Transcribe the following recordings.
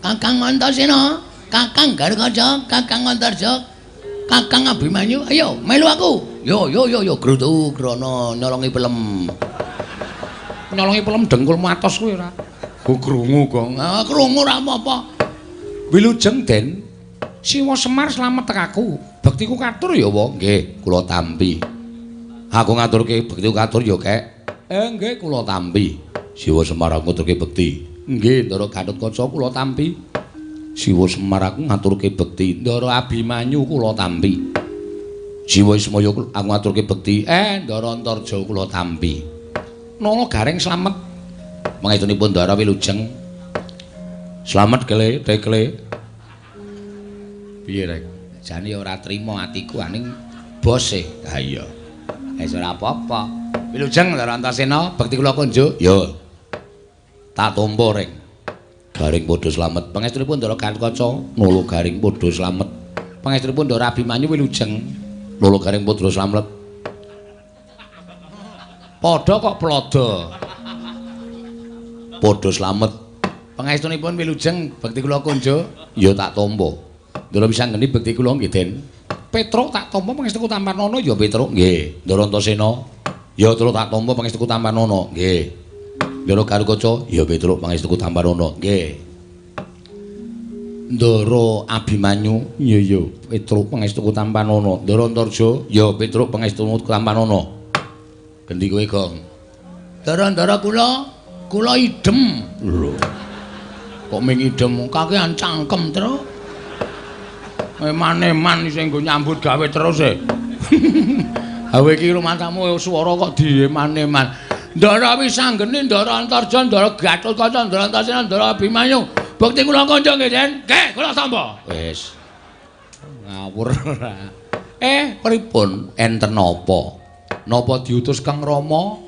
Kakang Antasena, Kakang Garukaca, Kakang Antarja, Kakang Abimanyu, ayo melu aku. Yo yo yo yo grutu grana nyolongi pelem. Nyolongi pelem dengkulmu atos kuwi ora. Ku krungu, Gong. Ah, krungu ora apa-apa. Wilujeng, Den. Siwa Semar slamet tekaku. Bektiku katur ya, wa? Nggih, kula tampi. Aku ngaturke bektiku katur ya, Kek. Nggih, kula tampi. Siwa Semar aku ngaturke bekti. Nggih, Ndara Gatotkaca kula tampi. Siwa Semar aku ngaturke bekti. Ndara Abimanyu kula tampi. Siwa Ismaya aku ngaturke bekti. Ndara Antarja kula tampi. Nala Gareng slamet. Pangestunipun Ndara wilujeng. Slamet kele, tekle. Piye rek? Jane ora trima atiku aning bose. Ha iya. Wis ora apa-apa. Wilujeng Ndara Antasena, bekti kula kunjuk. Yo. Tak tampa reng. Garing padha slamet. Pangestunipun Ndara Gatotkaca, nala Garing padha slamet. Pangestunipun Ndara Abimanyu wilujeng, nala Garing padha slamet. Padha kok plada. Padha slamet. Pangestunipun wilujeng, bekti kula kunjuk. Ya tak tampa. Ndara Wisanggeni bekti kula nggih, Den. Petruk tak tampa pangestuku tampanana ya, Petruk. Nggih. Ndara Antasena. Ya Truk tak tampa pangestuku tampanana. Nggih. Ndara Garukaca, ya Petruk pangestuku tampanana. Nggih. Ndara Abimanyu, iya ya, Petruk pangestuku tampanana. Ndara Antarja, ya Petruk pangestuku tampanana. Gendi kowe, Gong. Ndara-ndara kula, kula idem. Lho. Kok ming idem kakean cangkem, Truk. Eman-eman isih nggo nyambut gawe terus e. Awe iki rumangsamu swara kok dieman-eman. Ndara Wisanggeni, Ndara Antarja, Ndara Gatotkaca, Ndara Antasena, Ndara Abimanyu. Bekti kula kanca nggih, Den. Nggih, kula tampa. Wis. Ngawur ora. Pripun? Enten napa? Napa diutus Kang Rama?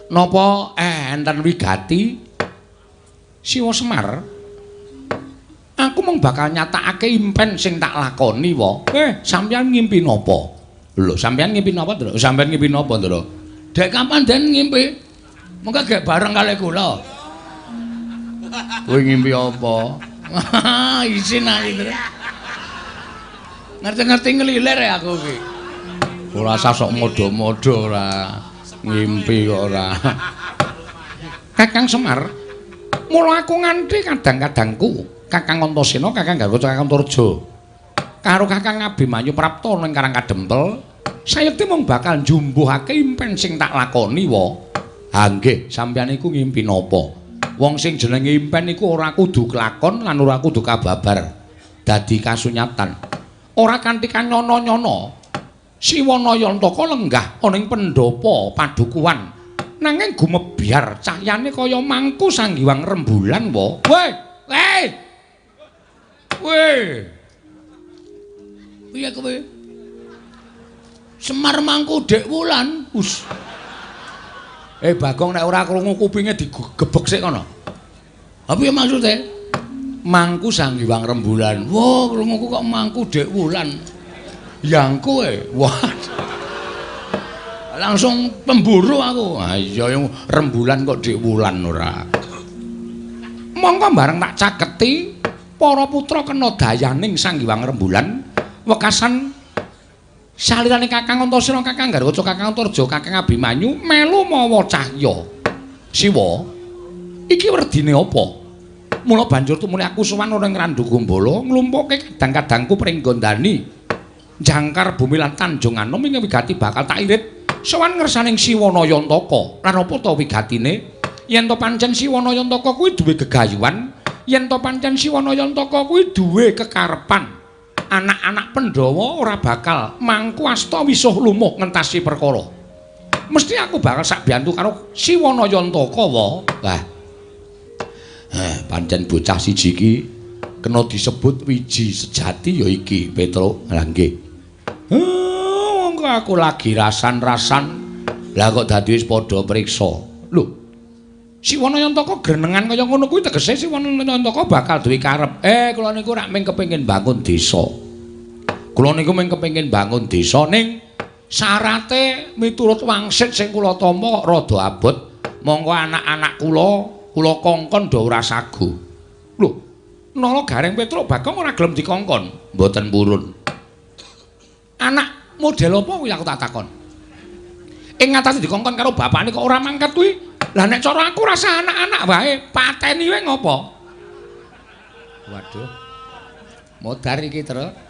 Napa enten wigati? Siwa Semar. Aku mung bakal nyatakake impen sing tak lakoni wa. Sampeyan ngimpi napa? Lho, sampeyan ngimpi napa, Ndra? Sampeyan ngimpi napa, Ndra? Dek kapan Den ngimpi? Mengko gek bareng kalih kula. Kowe ngimpi apa? Isin aku, Ndra. Ngerti-ngerti ngelilir ya aku iki. Ora usah sok modho-modho ora. Ngimpi kok ora. Kakang Semar, mula aku nganti kadang-kadangku Kakang Antasena, Kakang Garukaca, Kakang Antarja karo Kakang Abimanyu prapta ning Karang Kadempel, sayekti mung bakal njumbuhake impen sing tak lakoni wa. Ha nggih, sampeyan iku ngimpi napa? Wong sing jenenge impen iku ora kudu kelakon lan ora kudu kababar dadi kasunyatan. Ora kanthi kanyono-nyono, Siwa Nayantaka lenggah ana ing pendhapa padukuhan, nanging gumebyar cahyane kaya mangku sanggiwang rembulan wa. Weh, weh. Weh. Piye kowe? Semar mangku Dek Wulan. Us. Bagong nek ora krungu kupinge digebek sik kono. Ha piye maksude? Mangku sanggiwang rembulan. Wah, krunguku kok mangku Dek Wulan. Yangku e. Wah. Langsung pemburu aku. Ha iya rembulan kok Dek Wulan ora. Mongko bareng tak caketi para putra kena dayaning Sang Hyang Rembulan wekasan salirane Kakang Antasena, Kakang Garukaca, Kakang Antarja, Kakang Abimanyu melu mawa cahya. Siwa, iki werdine apa? Mula banjur tumuli aku sowan ing Randu Gombala nglumpukke kadang-kadangku pringgondani jangkar bumi lan Tanjung Anom ing wigati bakal tak irit sowan ngersaning Siwa Nayantaka. Lan apa ta wigatine? Yen to pancen Siwa Nayantaka kuwi duwe gegayuhan, yen to pancen Siwa Nayantaka kuwi duwe kekarepan, anak-anak Pandhawa ora bakal mangku asta wisuh lumuh ngentasi perkara. Mesti aku bakal sak biyantu karo Siwa Nayantaka wa. Lah. Pancen bocah siji iki kena disebut wiji sejati ya iki, Petruk. Lah nggih. Monggo aku lagi rasan-rasan. Lah kok dadi wis padha priksa. Lho. Siwa Nayantaka grenengan kaya ngono kuwi tegese Siwa Nayantaka bakal duwe karep. Kula niku rak mung kepengin bangun desa. Kula niku mung kepengin bangun desa ning syarate miturut wangsit sing kula tampa kok rada abot. Monggo anak-anak kula kula kongkon do ora sagu. Lho, Nala Gareng Petruk Bagong ora gelem dikongkon. Mboten purun. Anak model apa kuwi aku tak takon. Ing ngatasi dikongkon karo bapakne kok ora mangkat kuwi. Lah nek cara aku rasa anak-anak wae pateni wae ngopo? Waduh. Modar iki, Truk.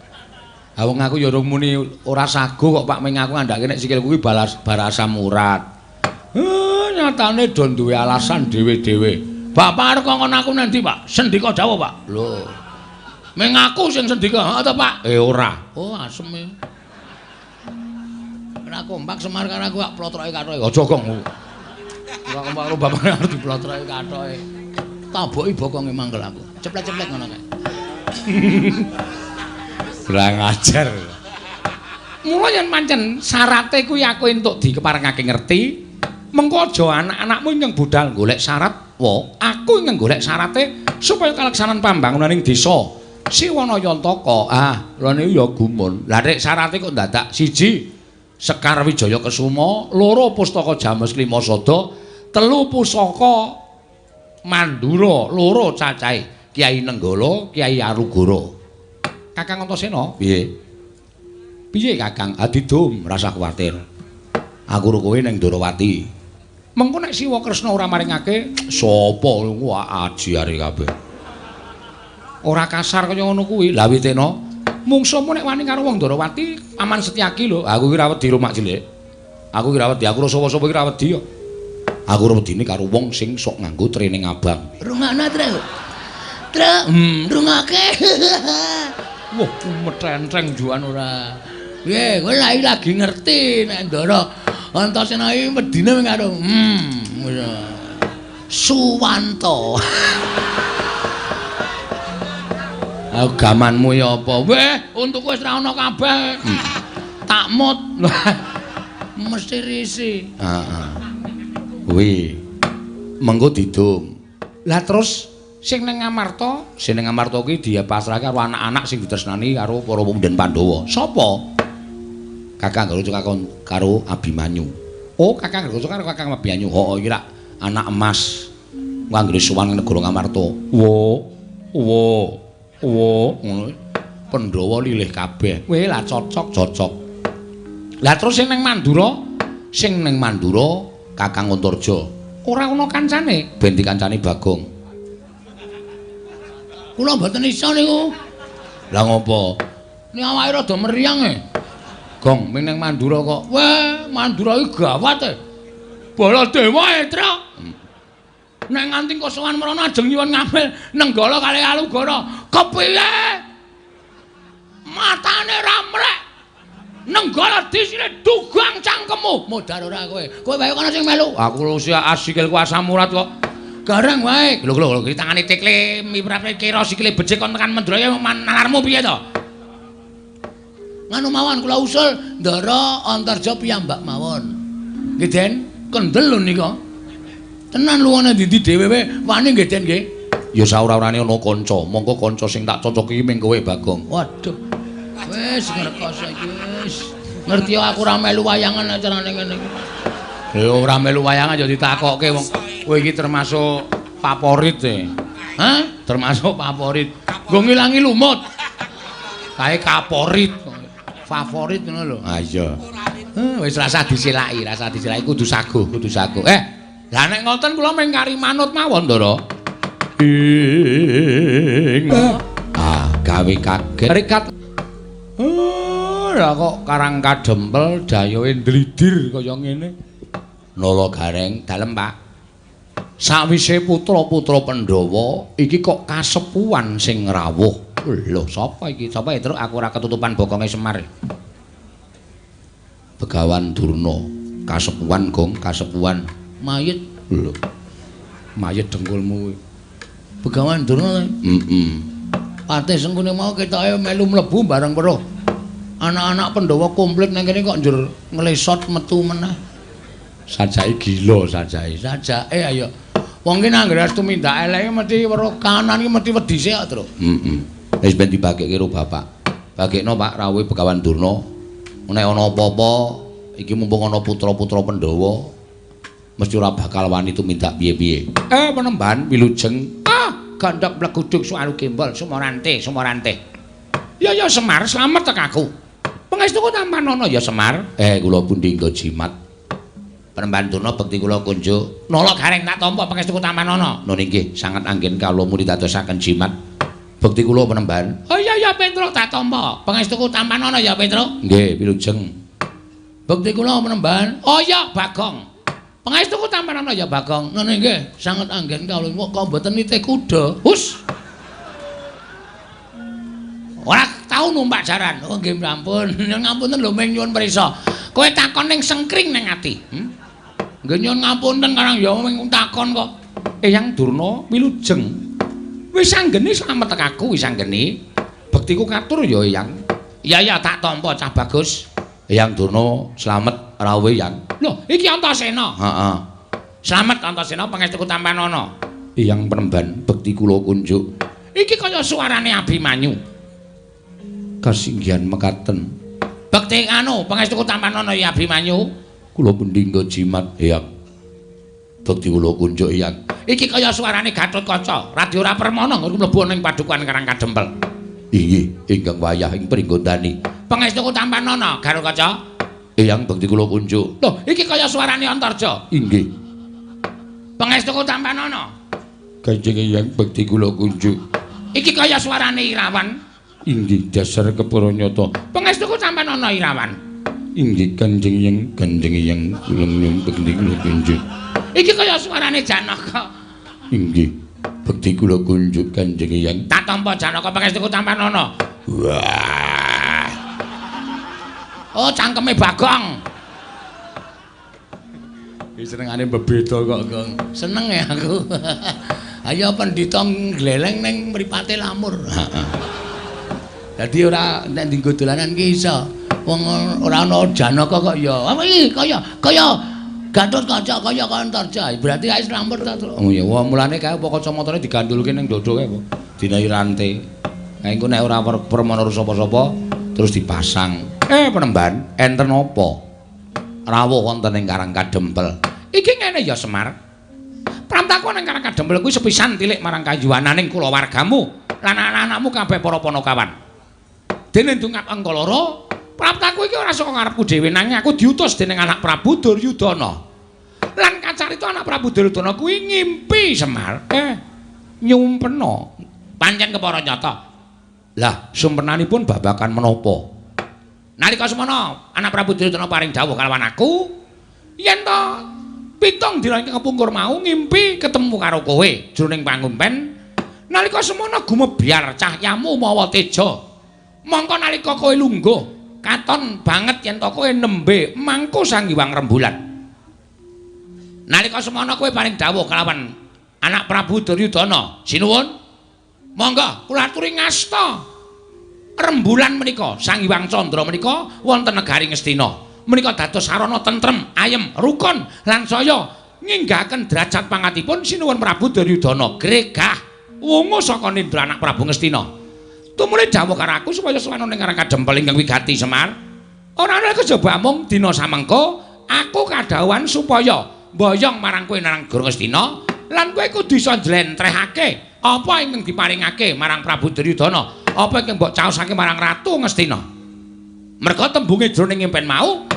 Ha wong aku ya urung muni ora sago kok Pak, ming aku ngandhake nek sikilku kuwi balas barasam urat. Nyatane do duwe alasan dhewe-dhewe. Bapak arep kongkon aku nang ndi, Pak? Sendika dawuh, Pak. Lho. Ming aku sing sendika, heeh to, Pak? Ora. Oh, asem e. Ora kompak Semar karo aku kok plotroke kathoke. Aja, Gong. Ora kompak karo bapak arep diplotroke kathoke. Taboki bokonge mangkel aku. Ceplet-ceplet ngono kae. Kurang ajar. Mula yen pancen syarate kuwi aku entuk dikeparengake ngerti, mengko aja anak-anakmu ingkang budal golek syarat, wo, aku ingkang golek syarate supaya kaleksanan pambangunan ing desa Siwana Yantaka. Ah, lha niku ya gumun. Lah nek syarate kok dadak siji Sekar Wijaya Kesuma, loro Pustaka James Lima Sada, telu Pusaka Mandura, loro cacahe Kyai Nenggala, Kyai Arugara. Kakang Antasena, piye? Piye Kakang? Adidum, rasah kuwatir. Aku ro kowe ning Ndorowati. Mengko nek Siwa Kresna ora maringake, sapa wah ajiare kabeh. Ora kasar kaya ngono kuwi. Lah witena, mungsuhmu nek wani karo wong Ndorowati, Paman Setyaki lho. Aku iki ora wedi ro Mak Cilik. Aku iki ora wedi, aku ro sapa-sapa iki ora wedi kok. Aku ora wedine karo wong sing sok nganggo training abang. Rungokno, Truk. Truk, rungokake. Wah, metenteng juan ora. Piye, kowe lagi ngerti nek Ndara Antasena iki wedine mung karo Suwanto. Aku gamanmu ya apa? Weh, untukku wis ra ono kabeh. Takmut. Mesti risi. Heeh. Kuwi mengko didum. Lah terus sing ning Ngamarta, sing ning Ngamarta kuwi dipasrahke karo anak-anak sing ditresnani karo para pemuda Pandhawa. Sapa? Kakang Garuca karo Abimanyu. Oh, Kakang Garuca karo Kakang Abimanyu. Heeh, iki rak anak emas. Anggere sowan ning negara Ngamarta. Wo, wo, wo, ngono. Pandhawa lilih kabeh. Weh, lah cocok, cocok. Lah terus sing ning Mandura, sing ning Mandura Kakang Antarja. Ora ana kancane, ben dikancani Bagong. Kula mboten iso niku. Lah ngopo? Nek awake rada meriang e. Gong, ming ning Mandura kok. Weh, Mandura iki gawat e. Baladewa e, Truk. Nek nganti kosowan mrono ajeng nyuwun ngambil Nenggala kalih Alugara. Kepiye? Matane ra mrek. Nenggala disine dugang cangkemmu. Modar ora kowe. Kowe wae kono sing melu. Aku usia asikilku asam urat kok. Gareng wae. Lho lho lho, iki tangane tekle miprapre kira sikile becik kon tekan Mendraya nalarmu piye to? Nganu mawon kula usul Ndara Antarja piyambak mawon. Nggih, Den. Kendel lho nika. Tenan luwane ndi-ndi dhewe wae wani nggih, Den nggih. Ya saora-orane ana kanca, mongko kanca sing tak cocoki ming kowe Bagong. Waduh. Wis ngrekoso iki wis. Ngerti aku ora melu wayangan acarane ngene iki. Lho ora melu wayangan ya ditakokke wong kowe iki termasuk favorit e. Hah? Termasuk favorit. Nggo ngilangi lumut. Kae kaporit. Favorit ngono lho. Ha iya. Wis rasah disilaki, rasah disilaki kudu saguh, kudu saguh. Lah nek ngoten kula mung kari manut mawon, Ndara. Ing gawe kaget. Rikat. Lah kok karang kadempel dayohe ndlidir kaya ngene. Nala Gareng, dalem Pak. Sawise putra-putra Pandhawa iki kok kasepuhan sing rawuh. Lho, sapa iki? Sapa ya, Truk? Aku ora ketutupan bokonge Semar. Begawan Durna, kasepuhan Gong, kasepuhan. Mayit. Lho. Mayit dengkulmu kuwi. Begawan Durna. Heeh. Patih Sengkuni mau ketoke melu mlebu bareng weruh. Anak-anak Pandhawa komplit nang kene kok njur nglesot metu meneh. Sajake gila sajake. Sajake ayo. Wong ki nang anggere tumindak eleke mesti weruh kanan ki mesti wedi sik kok, Truk. Heeh. Wis ben dibagekke karo bapak. Bagekno Pak rawuhe Begawan Durna. Nek ana apa-apa iki mumpung ana putra-putra Pandhawa mesti ora bakal wani tumindak piye-piye. Penemban wilujeng. Ah, Gondok mleguduk suaru gembol sumorante sumorante. Ya ya Semar, slamet tekaku. Pangestuku tampanana ya Semar. Kula pundi nggo jimat. Penemban Durna bekti kula kunjuk. Nala Gareng tak tampa pangestuku tampanana. Nun inggih, sanget anggen kawula muni dadosaken jimat. Bekti kula penemban. Oh iya ya Petruk tak tampa. Pangestuku tampanana ya Petruk. Nggih, wilujeng. Bekti kula penemban. Oh iya Bagong. Pangestuku tampanana ya Bagong. Nun inggih, sanget anggen kawula kok mboten nitih kuda. Hus. Ora tau numpak jaran. Oh nggih ampun. Ngapunten lho ming nyuwun prisa. Kowe takon ning sengkring ning ati. Nggih nyuwun ngapunten karang ya ming takon kok. Eyang Durna wilujeng. Wis anggene slamet tekaku wis anggene. Bektiku katur ya Eyang. Iya ya tak tampa cah bagus. Eyang Durna slamet rawuh Eyang. Lho iki Antasena. Heeh. Slamet Antasena pangestuku tampanana. Eyang penemban bekti kula kunjuk. Iki kaya suarane Abimanyu. Kasinggihan mekaten. Bekti anu pangestuku tampanana ya Abimanyu. Kula pundi nggo jimat Eyang. Bekti kula kunjuk Eyang. Iki kaya suarane Gatotkaca, Radya ora permana nggon mlebu ning padukuhan Karang Kadempel. Inggih, ingkang wayah ing pringgondani. Pangestuku tampanana Gatotkaca. Eyang bekti kula kunjuk. Lho, iki kaya suarane Antarja. Inggih. Pangestuku tampanana. Kanjeng Eyang bekti kula kunjuk. Iki kaya suarane Irawan. Inggih dasar kepara nyata. Pangestuku tampanana Irawan. Inggih Kanjeng Eyang, Kanjeng Eyang kula nyuwun bekti kula kunjuk. Iki kaya suarane Janaka. Inggih, bekti kula kunjuk Kanjeng Eyang. Tak tampa Janaka pangestuku tampanana. Wah. Oh, cangkeme Bagong. Iki senengane bebeda kok, Gong. Seneng ya aku. Ayo pendhita ngleleng ning mripate lamur. Heeh. Dadi ora nek dienggo dolanan ki iso. Wong ora ana Janaka kok ya. Apa iki kaya kaya Gatotkaca kaya Antarja. Berarti ae lamur ta. Oh iya, wong mulane kae apa kacamatane digandulke ning dodo kae apa? Dinahi rante. Kae engko nek ora permana sapa-sapa terus dipasang. Penemban, enten apa? Rawuh wonten ing Karang Kadempel. Iki ngene ya Semar. Pramtaku ning Karang Kadempel kuwi sepisan tilik marang kayuwananing kulawargamu lan anak-anakmu kabeh para panakawan. Dene ndungap angka loro, praptaku iki ora saka ngarepku dhewe nanging aku diutus dening anak Prabu Duryudana. Lan kacarita anak Prabu Duryudana kuwi ngimpi Semar. Nyumpena. Pancen kepara nyata. Lah, sumpenanipun babagan menapa? Nalika semana anak Prabu Duryudana paring dawuh kalawan aku, yen to 7 dina ingkang kepungkur mau ngimpi ketemu karo kowe jroning pangumpen. Nalika semana gumebyar cahyamu mawa teja. Mongko nalika kowe lungguh katon banget yen to kowe nembe mangku Sang Hyang Rembulan. Nalika semana kowe paring dawuh kalawan anak Prabu Duryudana, sinuwun monggo kula aturi ngasta rembulan menika Sang Hyang Candra menika wonten negari Ngastina. Menika dados sarana tentrem, ayem, rukun lan saya nginggahaken derajat pangkatipun sinuwun Prabu Duryudana gregah wungu saka nindra anak Prabu Ngastina. Tumuli dawuh karo aku supaya sowan ning Karang Kadempel ingkang wigati Semar. Ora ana kejaba mung dina samengko aku kadhawuhan supaya mboyong marang kowe nang negara Ngastina lan kowe kudu iso njlentrehake apa ingkang diparingake marang Prabu Duryudana, apa ingkang mbok caosake marang Ratu Ngastina. Merga tembunge jroning impen mau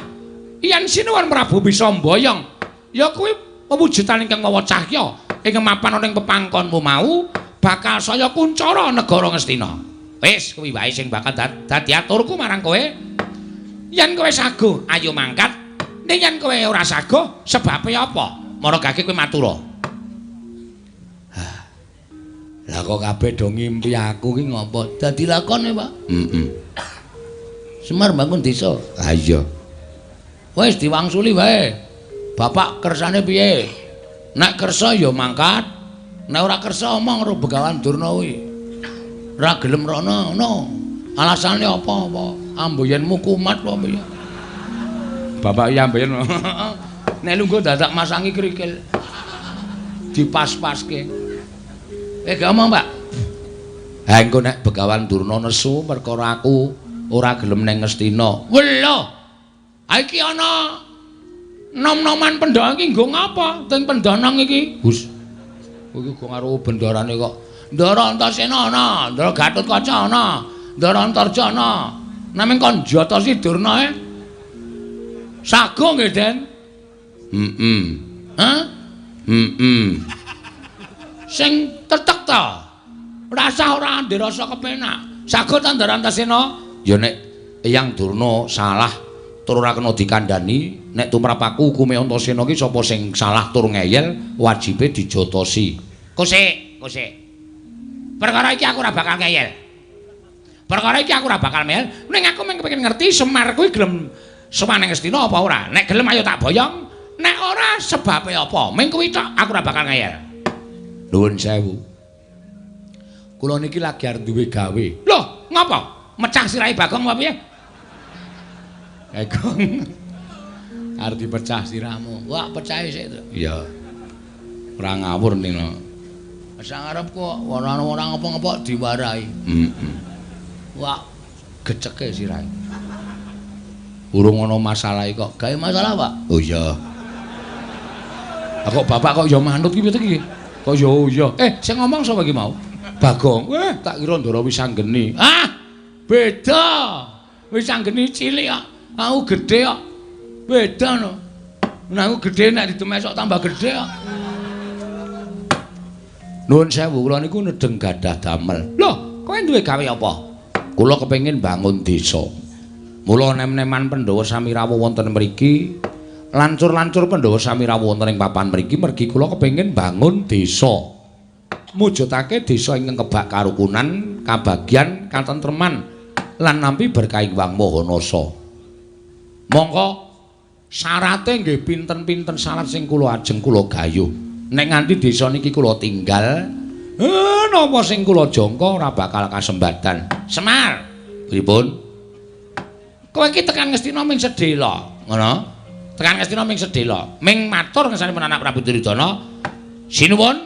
yen sinuwun Prabu bisa mboyong ya kuwi pewujudan ingkang mawa cahya ingkang mapan ana ing pepangkonmu mau bakal saya kuncara negara Ngastina. Wis kuwi wae sing bakal dadi aturku marang kowe. Yen kowe saguh ayo mangkat, ning yen kowe ora saguh sebabe apa? Maragake kowe matura. Lah kok kabeh do ngimpi aku ki ngopo? Dadi lakone, Pak. Heeh. Semar bangun desa. Ha iya. Wis diwangsuli wae. Bapak kersane piye? Nek kersa ya mangkat, nek ora kersa omong karo Begawan Durna kuwi. Ora gelem rono ngono. Alasane apa-apa? Amboyenmu kumat apa piye? Bapak iya amboyen. Nek lungguh dadak masangi krikil. Dipas-paske. Gak omong, Pak. Ha engko nek Begawan Durna nesu perkara aku ora gelem ning Ngastina. Welo. Ha iki ana nom-noman pendhang iki nggo ngapa? Teng pendhanang iki. Gus. Iki go karo bendarane kok. Ndara Antasena ana, Ndara Gatotkaca ana, Ndara Antarja ana. Naming kon njatosi Durna e. Sago nggih, Den. Heeh. Hah? Heeh. Sing tetek ta. Rasah ora ndek rasa kepenak. Sago ta Ndara Antasena? Ya nek Eyang Durna salah tur ora kena dikandhani, nek tumrap aku hukume Antasena ki sapa sing salah tur ngeyel wajibe dijotosi. Kosek, kosek. Perkara iki aku ora bakal ngeyel. Perkara iki aku ora bakal ngeyel, ning aku mung kepengin ngerti Semar kuwi gelem sowan ning Ngastina apa ora. Nek gelem ayo tak boyong, nek ora sebabe apa? Mung kuwi tok aku ora bakal ngeyel. Nuwun sewu. Kula niki lagi arep duwe gawe. Loh, ngapa? Mecah sirahe Bagong apa piye? Bagong. Arep dipecah sirahmu. Wah, pecahe sik to. Iya. Ora ngawur ning. Sang arep kok ora ora ngapa-ngapa diwarahi. Heeh. Wah, geceke sirahe. Urung ana masalah kok. Gawe masalah, Pak? Oh iya. Lah kok bapak kok ya manut ki piye iki? Kok ya oh iya. Sing ngomong sapa iki mau? Bagong. Weh, tak kira Ndara Wisanggeni. Ah, beda. Wisanggeni cilik kok. Aku gedhe kok. Beda no. Nek aku gedhe nek didemesok tambah gedhe kok. Nuwun sewu, kula niku nedeng gadah damel. Loh, kowe duwe gawe apa? Kula kepengin bangun desa. Mula nem-neman Pandhawa sami rawuh wonten mriki, lancur-lancur Pandhawa sami rawuh wonten ing papan mriki mergi kula kepengin bangun desa. Mujudake desa ingkang kebak karukunan, kabagyan, katentreman lan nampi berkah Hyang Maha Nasa. Mongko syarate nggih pinten-pinten syarat sing kula ajeng kula gayuh. Nek nganti desa niki kula tinggal, napa sing kula jangka ora bakal kasembadan. Semar, pripun? Kowe iki tekan Ngastina ming sedhela, ngono? Tekan Ngastina ming sedhela, ming matur ngersanipun anak Prabu Duryudana. Sinuwun,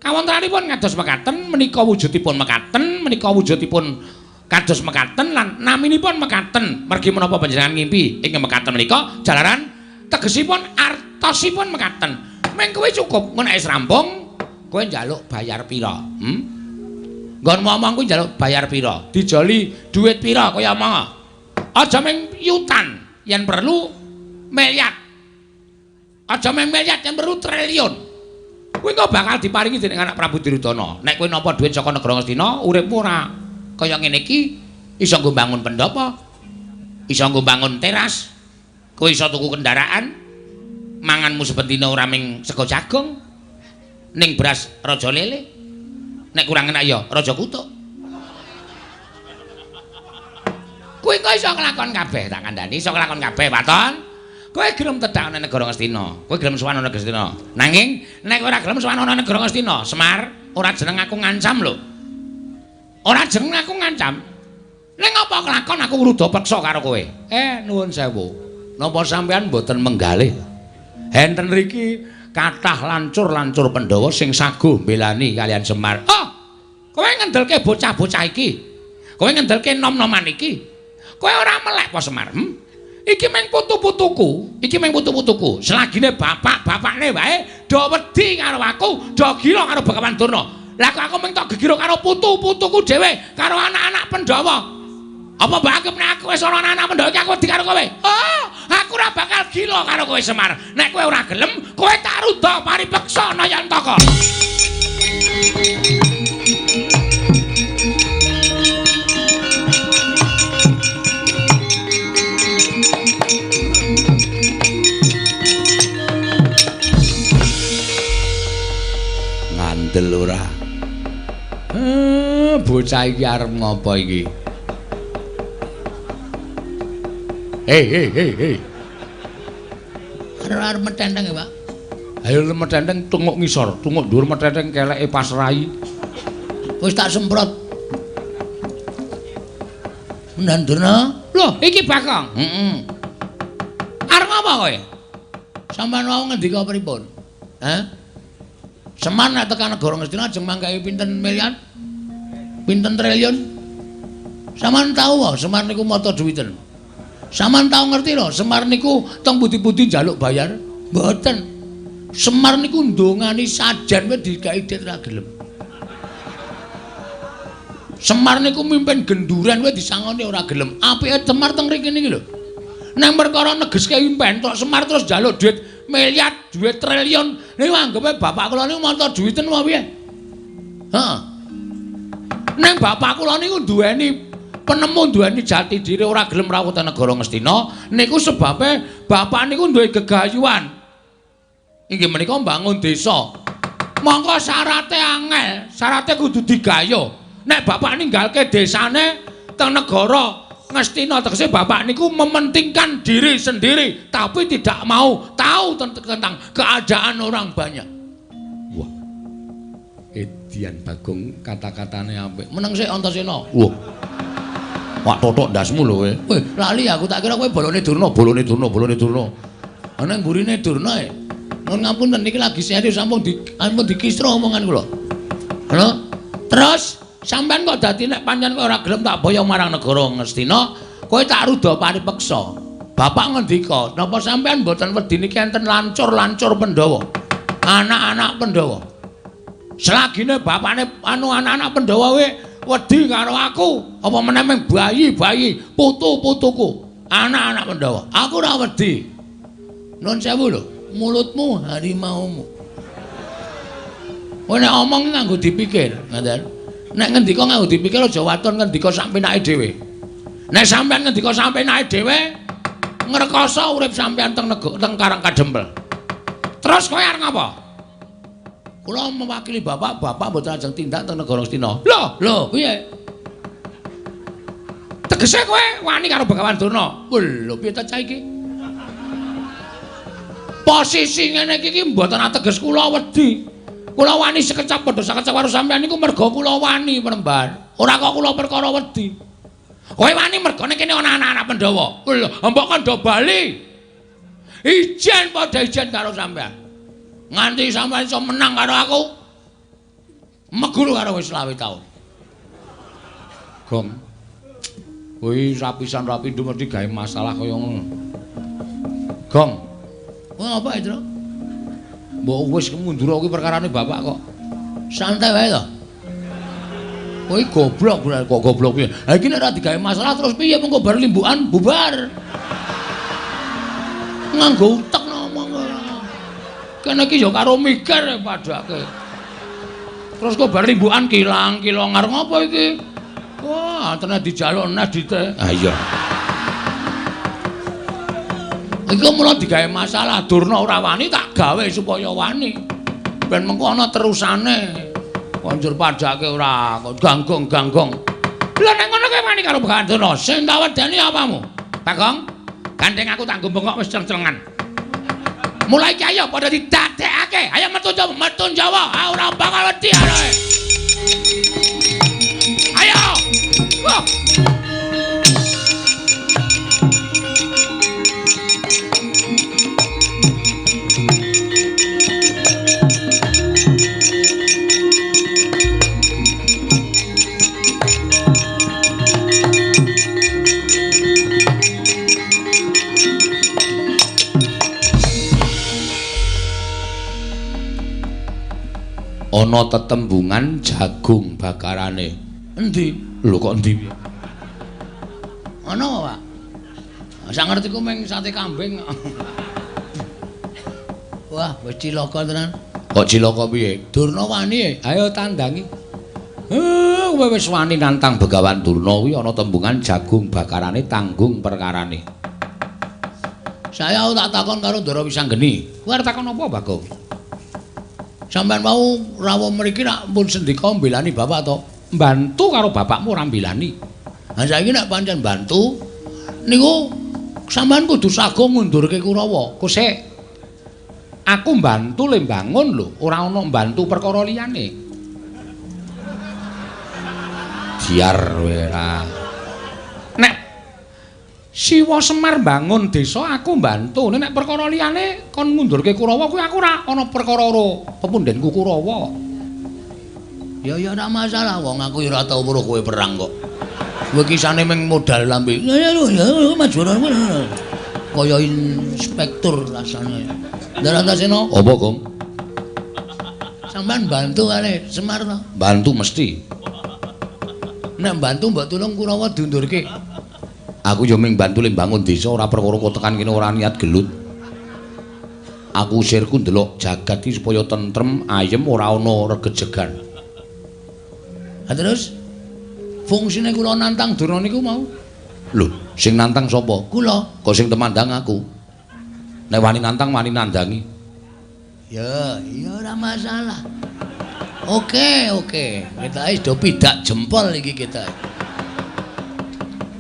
kawontenanipun ngados mekaten, menika wujudipun mekaten, menika wujudipun kados mekaten lan naminipun mekaten. Mergi menapa panjenengan ngimpi ing mekaten menika jalaran tegesipun artosipun mekaten. Meng kowe cukup, ngono nek wis rampung, kowe njaluk bayar pira? Nggon ngomong kuwi njaluk bayar pira? Dijoli dhuwit pira kaya omong. Aja mung yutan, yen perlu miliar. Aja mung miliar, yen perlu triliun. Kuwi kok bakal diparingi dening anak Prabu Duryudana. Nek kowe nampa dhuwit saka negara Ngastina, uripmu ora kaya ngene iki, iso nggo bangun pendhapa, iso nggo bangun teras, kowe iso tuku kendaraan. Manganmu saben dina ora ming sego jagung, ning beras raja lele, nek kurang enak ya raja kutuk. Kowe kok iso nglakon kabeh, tak kandhani iso nglakon kabeh, waton. Kowe gelem tedhak ana negara Ngastina, kowe gelem sowan ana Ngastina. Nanging nek ora gelem sowan ana negara Ngastina, Semar, ora jeneng aku ngancam lho. Ora jeneng aku ngancam. Ning apa kelakon aku ngruda peksa karo kowe? Nuwun sewu. Napa sampean mboten menggalih? Enten riki kathah lancur-lancur Pandhawa sing saguh mbelani kalian Semar. Oh, kowe ngendelke bocah-bocah iki. Kowe ngendelke nom-noman iki. Kowe ora melek apa Semar? Iki mung putu-putuku, iki mung putu-putuku. Selagine bapak-bapakne wae do wedi karo aku, do gila karo Begawan Durna. Lah kok aku mung tok gegira karo putu-putuku dhewe, karo anak-anak Pandhawa. Apa mbok anggap nek aku wis ana anak-anak Pandhawa iki aku wedi karo kowe? Oh, aku ora bakal gila karo kowe Semar. Nek kowe ora gelem, kowe tak rudha paripeksa Nayantaka. Ngandel ora? Bocah iki arep ngopo iki? Hei, hei, hei, hei. Arep metenteng ya, Pak? Ayo metenteng tunguk ngisor, tunguk dhuwur metenteng keleke pas rai. Wis tak semprot. Ndan Durna? Loh, iki Bagong. Heeh. Arep ngapa kowe? Sampeyan wau ngendika pripun? Hah? Semar nek tekan negara Ngastina ajeng manggahi pinten miliar? Pinten triliun? Sampeyan tau wae Semar niku mata duwiten. Sampeyan tau ngerti lho, Semar niku teng pundi-pundi njaluk bayar? Mboten. Semar niku ndongani sajen wae dikai dit ra gelem. Semar niku mimpin genduren kowe disangoni ora gelem. Apike Semar teng mriki niki lho. Nang perkara negeske impen tok Semar terus njaluk duit miliar, duit triliun. Niku anggepe bapak kula niku manca duwiten apa piye? Heeh. Neng bapak kula niku duweni penemu, duweni jati diri, ora gelem rawuh teng negara Ngastina. Niku sebabe bapak niku duwe gegayuhan. Inggih menika mbangun desa. Mongko syarate angel, syarate kudu digayuh. Nek bapak ninggalke desane teng negara Ngastina, tegese bapak niku mementingkan diri sendiri tapi tidak mau tahu tentang keadaan orang banyak. Wah. Edian Bagong kata-katane apik. Meneng sik Antasena. Wah. Wak totok ndasmu lho kowe. Weh, lali aku tak kira kowe bolone Durna, bolone Durna, bolone Durna. Ana mburine Durna e. Nuwun ngapunten niki lagi serius sampun dikisra omongan kula. Lho, terus sampean kok dadi nek pancen kowe ora gelem tak boyong marang negara Ngastina, kowe tak ruda paripeksa. Bapak ngendika, napa sampean mboten wedi niki enten lancur-lancur Pandhawa? Anak-anak Pandhawa. Selagine bapakne anu anak-anak Pandhawa we wedi karo aku, apa meneh mung bayi-bayi, putu-putuku, anak-anak Pandhawa. Aku ora wedi. Nuwun sewu lho, mulutmu harimaumu. Kowe nek omong nganggo dipikir, ngoten. Nek ngendika nganggo dipikir aja waton ngendika sak penake dhewe. Nek sampean ngendika sak penake dhewe, ngrekoso urip sampean teng teng Karang Kadempel. Terus kowe arep ngapa? Kula mewakili bapak, bapak mboten ajeng tindak teng negara Ngastina. Lho, lho, piye? Tegese kowe wani karo Begawan Durna. Lho, piye ta cah iki? Posisi ngene iki mboten ateges kula wedi. Kula wani sekecap padha sekecap karo sampean niku merga kula wani Premban. Ora kok kula perkara wedi. Kowe wani mergane kene ana anak-anak Pandhawa. Lho, mbok kandha bali. Ijen padha ijen karo sampean. Nganti sampean iso menang karo aku. Meguru karo wis 25 taun. Gong. Kuwi rapisan rapindo mesti gawe masalah kaya ngono. Gong. Wah, apa itu? Mbok wis mundur kuwi perkarane bapak kok. Santai wae to. Kowe goblok kok goblok piye? Ha iki nek ora digawe masalah terus piye mengko bar limbukan bubar. Nganggo utek ngomong. Kene iki ya karo mikir padake. Terus kok bar limbukan kilang-kilong arep ngopo iki? Wah, tenan dijaluk nes dite. Ha iya. Iku mula digawe masalah Durna ora wani tak gawe supaya wani. Ben mengko ana terusane. Konjur padake ora ganggong-ganggong. Lha nek ngono kowe wani karo Begawan Durna, sing tak wedeni apamu? Bagong, gandeng aku tak nggo bengok wis ceng-cengan. Mulai iki ayo padha didadekake. Ayo metu Jawa, metu Jawa. Ah ora bakal wedi ae. Ayo. Wah. Ana tetembungan jagung bakarane. Endi? Lho kok endi piye? Ana apa, Pak? Sak ngertiku mung sate kambing. Wah, wis cilaka tenan. Kok cilaka piye? Durna wani. Ayo tandangi. Kowe wis wani nantang Begawan Durna kuwi ana tembungan jagung bakarane tanggung perkarane. Saya tak takon karo Ndara Wisanggeni. Kowe arep takon apa, Bagong? Sampeyan mau rawuh mriki nak pun sendika mbelani bapak to? Mbantu karo bapakmu ora mbelani. Ha saiki nek pancen mbantu niku sampeyan kudu sago ngundurke Kurawa. Kosek. Aku mbantu le mbangun lho, ora ana mbantu perkara liyane. Biar ora. Nek Siwa Semar mbangun desa aku mbantu. Nek perkara liyane kon ngundurke Kurawa kuwi aku ora ana perkara karo pepundhenku Kurawa. Ya ya ora masalah wong aku ya ora tau weruh kowe perang kok. Kowe kisane mung modal lambe. Ya ya maju kaya inspektur rasane. Ndarantasena apa, Gong? Sampeyan bantu kali Semar to? Bantu mesti. Nek mbantu mbok tulung Kurawa diundurke. Aku yo ming bantu le mbangun desa ora perkara kok tekan kene ora niat gelut. Aku usirku ndelok jagat iki supaya tentrem, ayem, ora ana regejegan. Ha terus fungsine kula nantang Durna niku mau. Lho, sing nantang sapa? Kula. Kok sing temandang aku. Nek wani nantang wani nandangi. Ya, ya ora masalah. Oke, oke. Kita wis do pidak jempol iki kita.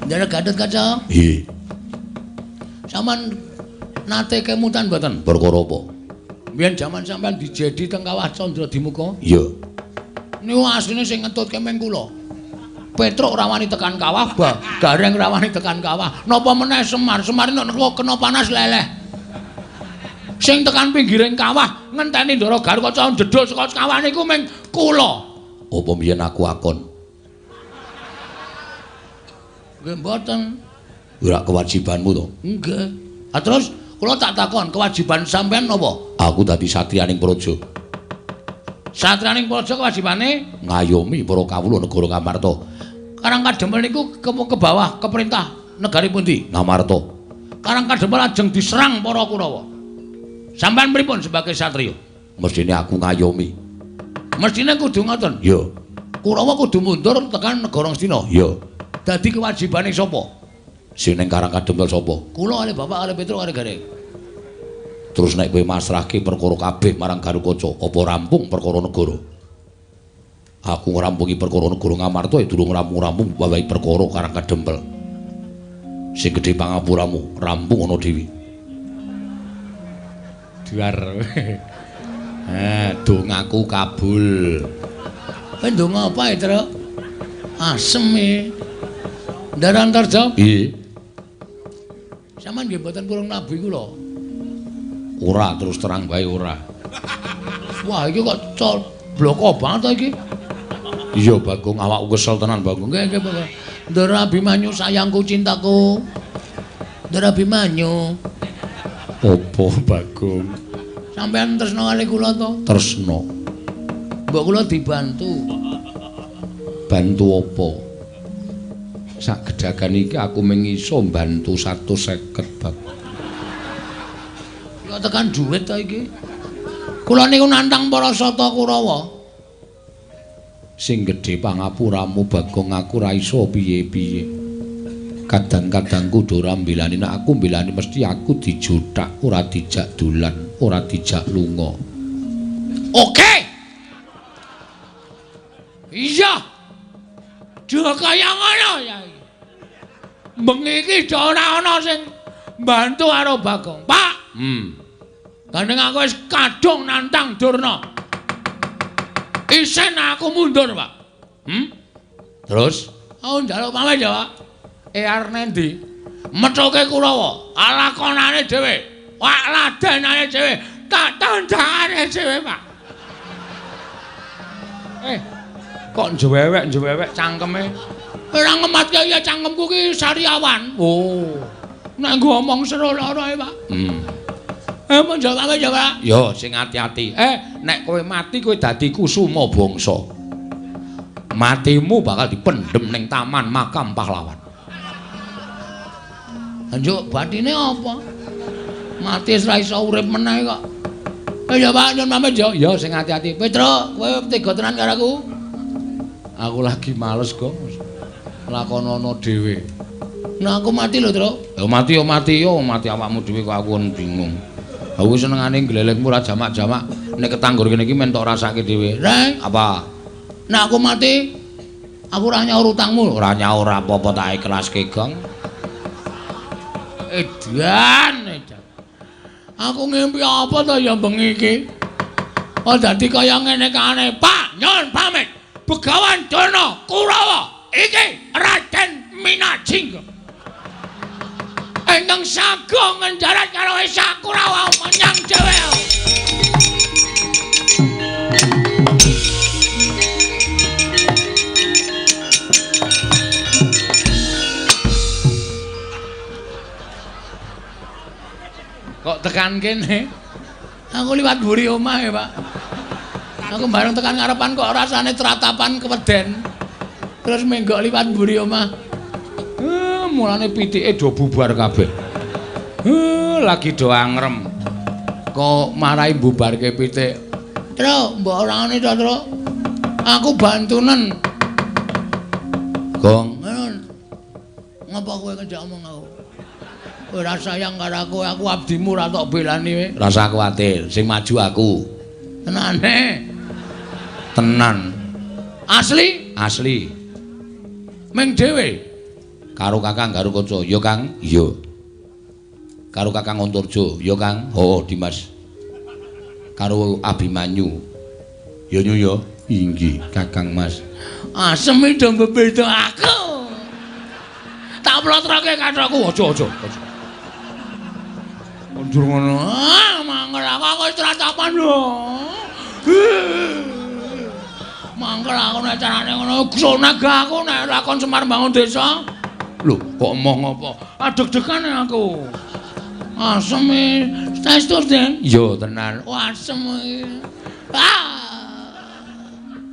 Ndara Gatot Kaca. Nggih. Sampeyan nate kemutan mboten? Perkara apa? Biyen jaman sampeyan dijedi teng Kawah Candra Dimuka? Iya. Niku asline sing ngetutke meng kula. Petruk ora wani tekan kawah, Gareng ora wani tekan kawah. Napa meneh Semar? Semar nek kena panas leleh. Sing tekan pinggiring kawah ngenteni Ndara Garukaca njedhul saka kawah niku meng kula. Apa mbiyen aku akon? Nggih mboten. Ora kewajibanmu to? Nggih. Ha terus kula tak takon, kewajiban sampean napa? Aku dadi satriyaning praja. Satriyaning praja kewajibane ngayomi para kawula negara Ngamarta. Karang Kadempel niku ke bawah ke perintah negari pundi? Ngamarta. Karang Kadempel ajeng diserang para Kurawa. Sampean pripun sebagai satriya? Mestine aku ngayomi. Mestine kudu ngoten. Iya. Kurawa kudu mundur tekan negara Ngastina. Iya. Dadi kewajibane sapa? Sing ning Karang Kadempel sapa? Kula kalih bapak kalih Petruk kalih Gareng. Terus nek kowe masrahke perkara kabeh marang Garukaca, apa rampung perkara negara? Aku ngrampungi perkara negara Ngamarta ya durung rampung-rampung wawahi perkara Karang Kadempel. Sing gedhe pangapuramu, rampung ana dhewe. Duar. Dongaku kabul. Kowe ndonga apa, Truk? Asem e. Ndara Antarja? Nggih. Sampeyan nggih mboten purung nabuhi kula. Ora, terus terang bae ora. Wah, iki kok bloko banget to iki. Iya, Bagong, awakku kesel tenan, Bagong. Nggih, nggih, Bagong. Ndara Abimanyu sayangku cintaku. Ndara Abimanyu. Apa, Bagong? Sampeyan tresna kali kula to? Tresna. Mbok kula dibantu. Bantu apa? Sak gedagan iki aku mung iso mbantu 150, Bagong. Kok tekan dhuwit to iki? Kula niku nantang para sata Kurawa. Sing gedhe pangapuramu Bagong, aku ora iso piye-piye. Kadang-kadang kudu ora mbelani, nek aku mbelani mesti aku dijuthak, ora dijak dolan, ora dijak lunga. Oke. Iya. Duh kaya ngono ya iki. Bengi iki do ora ana sing mbantu karo Bagong. Pak. Gandeng aku wis kadung nantang Durna. Isen aku mundur, Pak. Terus? Aku njaluk pamit ya, Pak. Arep nendi? Methuke Kurawa, lakonane dhewe, wak ladenane dhewe, tak tandangane dhewe, Pak. Kok njewewek-njewewek cangkeme? Ora ngematke ya cangkemku ki sariawan. Oh. Nek nggo omong seru lara e, Pak. Mun jawab ya, Pak. Yo sing ati-ati. Nek kowe mati kowe dadi kusuma bangsa. Matimu bakal dipendhem ning taman makam pahlawan. Njuk batine apa? Mati wis ra iso urip meneh kok. Ya Pak, nyun pamit yo. Ya sing ati-ati. Petruk, kowe tega tenan karo aku. Aku lagi males, Gong. Lakonono dhewe. Nah aku mati lho, Truk. Ya mati yo mati yo, mati awakmu dhewe kok aku bingung. Aku senengane glelengmu ora jamak-jamak. Nek ketanggur kene iki men tok rasake dhewe. Reng, apa? Nek aku mati, aku ora nyaur utangmu. Ora nyaur apa-apa tak ikhlaske, Gong. Edan, edan. Aku ngimpi apa to ya bengi iki? Oh dadi kaya ngene kane. Pak, nyun pamit. Begawan Durna Kurawa iki Raden Minajingga. Ingkang sago ngendarat karo Esa Kurawa menyang dhewe. Kok tekan kene? Aku liwat mburi omah ya, Pak. Aku bareng tekan ngarepan kok rasane tratapan keweden. Terus menggok liwat mburi omah. Mulane pitike do bubar kabeh. Lagi do angrem. Kok marai bubarke pitik. Truk, mbok orangane to, Truk. Aku bantunen. Gong. Ngapa kowe ngejak omong aku? Ora sayang karo aku, aku abdimu ora tok belani kowe. Rasa kuwatir, sing maju aku. Tenane. Tenan. Asli? Asli. Ming dhewe. Karo Kakang Garukaca, ya Kang? Iya. Karo Kakang Antarja, ya Kang? Oh, Dimas. Karo Abimanyu. Ya nyu ya. Inggih, Kakang Mas. Asem do mbebeda aku. Tak plotroke kathokku, aja aja aja. Mundur ngono. Ah, mangkel aku wis tratapan lho. Mangkel aku nek carane ngono, sonag aku nek ora kon Semar bangun desa. Lho, kok emoh ngopo? Adeg-degan aku. Asem e. Saestu, Den? Iya, tenan. Oh, asem iki. Ah.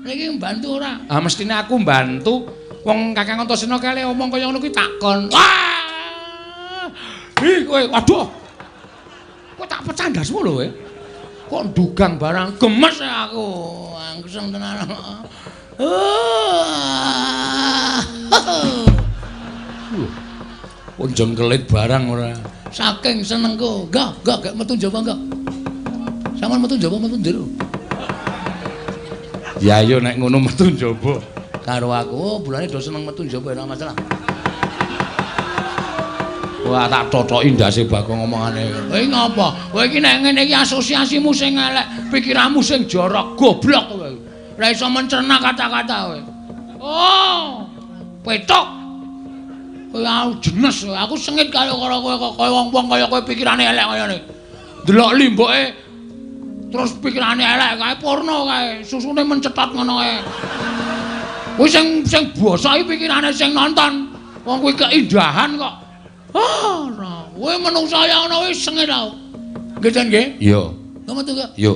Niki mbantu ora? Ah, mestine aku mbantu. Wong Kakang Antasena kale omong kaya ngono kuwi takon. Wah! Ih, kowe, waduh. Kowe tak pecah ndasmu lho kowe. Kok ndugang barang gemes aku. Angseng tenan. Kok jengkelit barang ora. Saking senengku. Enggak, enggak, gak metu njaba enggak. Sampeyan metu njaba metu njero. Ya ayo nek ngono metu njaba. Karo aku, oh, bulane do seneng metu njaba ora masalah. Wah, tak totoki ndase Bagong omongane. Kowe ngapa? Kowe iki nek ngene iki asosiasimu sing elek, pikiranmu sing jorok, goblok kowe. Ora iso mencerna kata-kata kowe. Oh, petok. Kowe aku jenes, aku sengit karo kowe kaya wong-wong kaya kowe pikirane elek kaya ngene. Delok limboke terus pikirane elek kae porno kae, susune mencetot ngono kae. Kuwi sing sing basa iki pikirane sing nonton. Wong kuwi keindahan kok. Ah, ora. Kowe menungsa ya ngono wis sengit aku. Nggih, Jan nggih? Iya. Kok metu kok? Iya.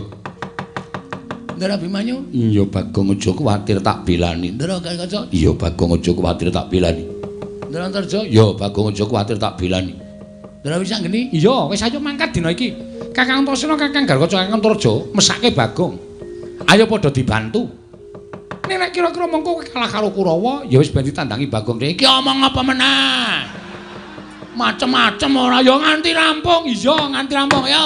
Ndara Abimanyu? Iya, Bagong aja kuwatir tak belani. Ndara Garukaca? Iya, Bagong aja kuwatir tak belani. Ndara Antarja? Iya, Bagong aja kuwatir tak belani. Ndara Wisanggeni? Iya, wis ayo mangkat dina iki. Kakang Antasena, Kakang Garukaca, Kakang Antarja mesake Bagong. Ayo padha dibantu. Nek kira-kira mengko kowe kalah karo Kurawa, ya wis ben ditandangi Bagong. Iki omong apa meneh? Macem-macem ora ya nganti rampung. Iya, nganti rampung. Yo.